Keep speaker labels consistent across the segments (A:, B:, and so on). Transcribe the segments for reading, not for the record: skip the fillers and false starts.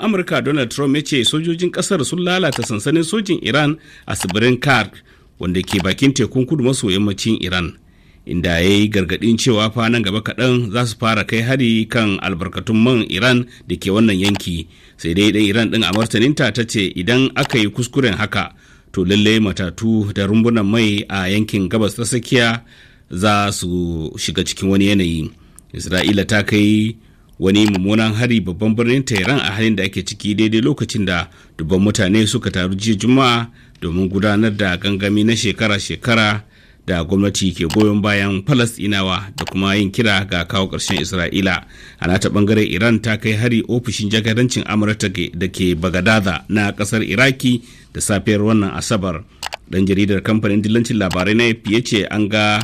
A: Shugaban Amurka Donald Trump ya ce sojojin kasar sun lalata sansanin sojin Iran a tsibirin Kharg, wanda ke bakin tekun kudu maso yammacin Iran, inda ya yi gargadin cewa fa nan gaba kaɗan za su fara kai hari kan albarkatun man Iran da ke wannan yanki. Sai dai ɗan Iran ɗin a martaninta ta ce idan aka yi kuskuren haka, to lallai matatu da rumbunan mai a yankin Gabas ta Tsakiya za su shiga cikin wani yanayi. Isra'ila ta kai wani mummunan hari babban birnin Tehran a halin da ake ciki, daidai lokacin da dubban mutane suka taru jiya Juma'a domin gudanar da gangami na shekara-shekara da gwamnati ke goyon bayan Falasɗinawa da kuma yin kira ga kawo ƙarshen Isra'ila. A nata bangare, Iran ta kai hari ofishin jakadancin Amurka da ke Bagadaza na ƙasar Iraki da safiyar wannan Asabar. Dan jaridar kamfanin dillancin labarai na ya ce an ga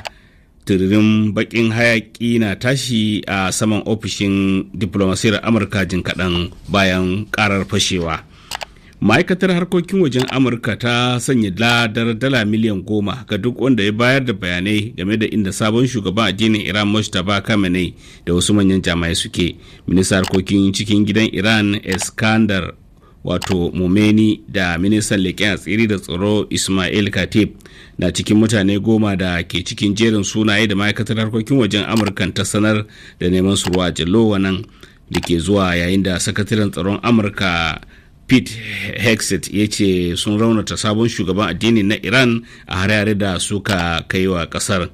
A: tiririn bakin hayaki na tashi a saman ofishin diplomasiyar Amurka jin kaɗan bayan karar fashewa. Ma'aikatar harkokin wajen Amurka ta sanya ladar dala miliyan 10 ga duk wanda ya bayar da bayanai game da inda sabon shugaban addinin Iran Mojtaba Khamenei da wasu manyan jami'ai suke. Ministan harkokin cikin gidan Iran Eskandar wato Momeni da ministan leƙen asiri da tsaro Ismail Katib na cikin mutane 10 da ke cikin jerin sunaye da ma'aikatar harkokin wajen Amurka ta sanar da neman su ruwa jallo. Wannan da ke zuwa yayin da sakataren tsaron Amurka Pete Hegseth ya ce sun raunata sabon shugaban addini na Iran a hare-hare da suka kai wa kasar.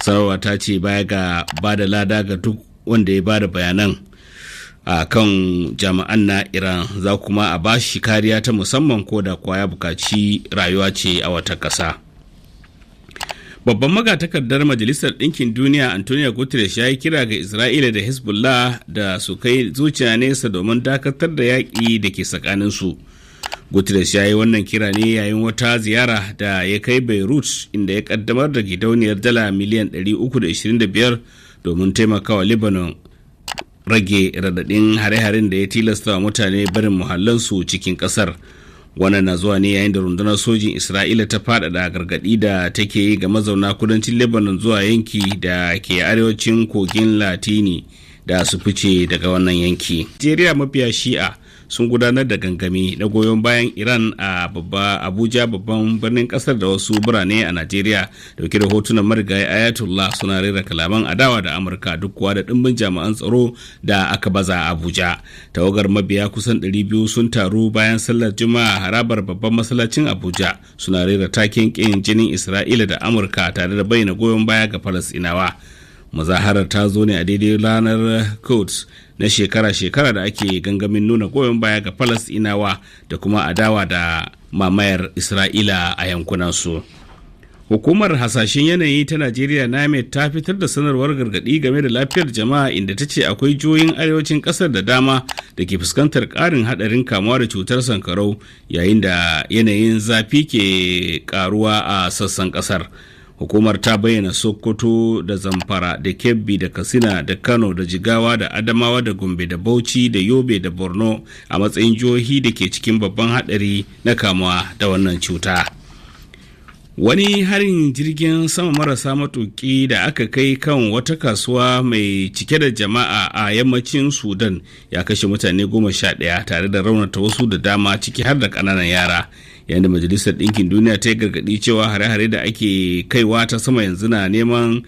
A: Sanarwa ta ce baya ga ba da lada ga duk wanda ya ba da bayanan a kan jami'an na Iran, za kuma a ba shi kariya ta musamman ko da kuwa ya bukaci rayuwa ce a wata ƙasa. Babban magatakardar Majalisar Ɗinkin Duniya Antonio Guterres ya yi kira ga Isra'ila da Hezbollah da su kai zuciya nesa domin dakatar da yaƙi da ke tsakaninsu. Guterres ya yi wannan kira ne yayin wata ziyara da ya kai Beirut, inda ya kaddamar da gidauniyar dala miliyan 325 domin taimakawa Lebanon rage radadin hare-haren da ya tilasta wa mutane barin muhallansu cikin kasar. Wannan na zuwa ne yayin da rundunar sojin Isra'ila ta faɗaɗa gargaɗi da take yi ga mazauna kudancin Lebanon zuwa yanki da ke arewacin kogin Latini da su fice daga wannan yanki. Najeriya, mabiya Shi'a sun gudanar da gangami na goyon bayan Iran a babba Abuja, babban birnin kasar, da wasu birane a Najeriya, dauke da hotunan marigayi Ayatollah, suna rera kalaman adawa da Amurka, duk kuwa da dimbin jami'an tsaro da aka baza a Abuja. Tawagar mabiya kusan 200 sun taru bayan sallar Juma'a harabar babban masallacin Abuja, suna rera taken kin jinin Isra'ila da Amurka tare da bayyana goyon baya ga Falasɗinawa. Muzaharar ta zo ne a daidai ranar Quds na shekara-shekara da ake gangamin nuna goyon baya ga Falasɗinawa da kuma adawa da mamayar Isra'ila a yankunansu. Hukumar hasashen yanayi ta Najeriya, NIMET, ta fitar da sanarwar gargaɗi game da lafiyar jama'a, inda ta ce akwai jihohin arewacin ƙasar da dama da ke fuskantar ƙarin haɗarin kamuwa da cutar sankarau yayin da yanayin zafi ke ƙaruwa a sassan ƙasar. Hukumar ta bayyana Sokoto da Zamfara da Kebbi da Katsina da Kano da Jigawa da Adamawa da Gombe da Bauchi da Yobe da Borno a matsayin jihohi da ke cikin babban hadari na kamuwa da wannan cuta. Wani harin jirgin sama marasa matuki da aka kai kan wata kasuwa mai cike da jama'a a yammacin Sudan ya kashe mutane 11 tare da raunata wasu da dama, ciki har da ƙananan yara, yayin da Majalisar Ɗinkin Duniya ta yi gargaɗi cewa hare-hare da ake kaiwa ta sama yanzu na neman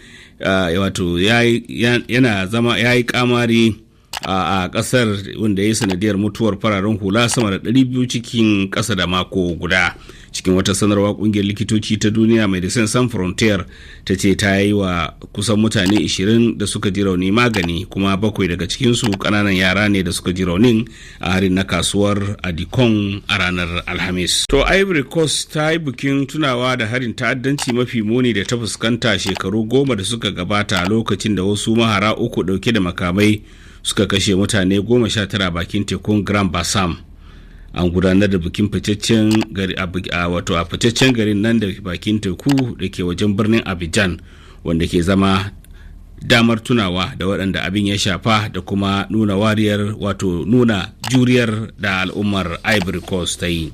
A: wato yana zama ya yi kamari a ƙasar, wanda ya yi sanadiyar mutuwar fararen hula sama da 200 cikin ƙasa da mako guda. Cikin wata sanarwa, kungiyar likitoci ta duniya, Medecins Sans Frontiere, ta ce ta yi wa kusan mutane 20 da suka ji rauni magani, kuma bakwai daga cikinsu kananan yara ne da suka ji raunin a harin na kasuwar Adikon a ranar Alhamis. To, Ivory Coast ta yi bikin tunawa da harin ta'addanci mafi muni da ta fuskanta shekaru 10 da suka gabata, lokacin da wasu mahara uku dauke da makamai suka kashe mutane 19 bakin tekun Grand Bassam. An gudanar da bikin fitaccen gari a wato a fitaccen garin nan da bakin teku da ke wajen birnin Abidjan, wanda ke zama damar tunawa da waɗanda abin ya shafa da kuma nuna wariyar, wato nuna juriyar da al'ummar Ivory Coast ta yi.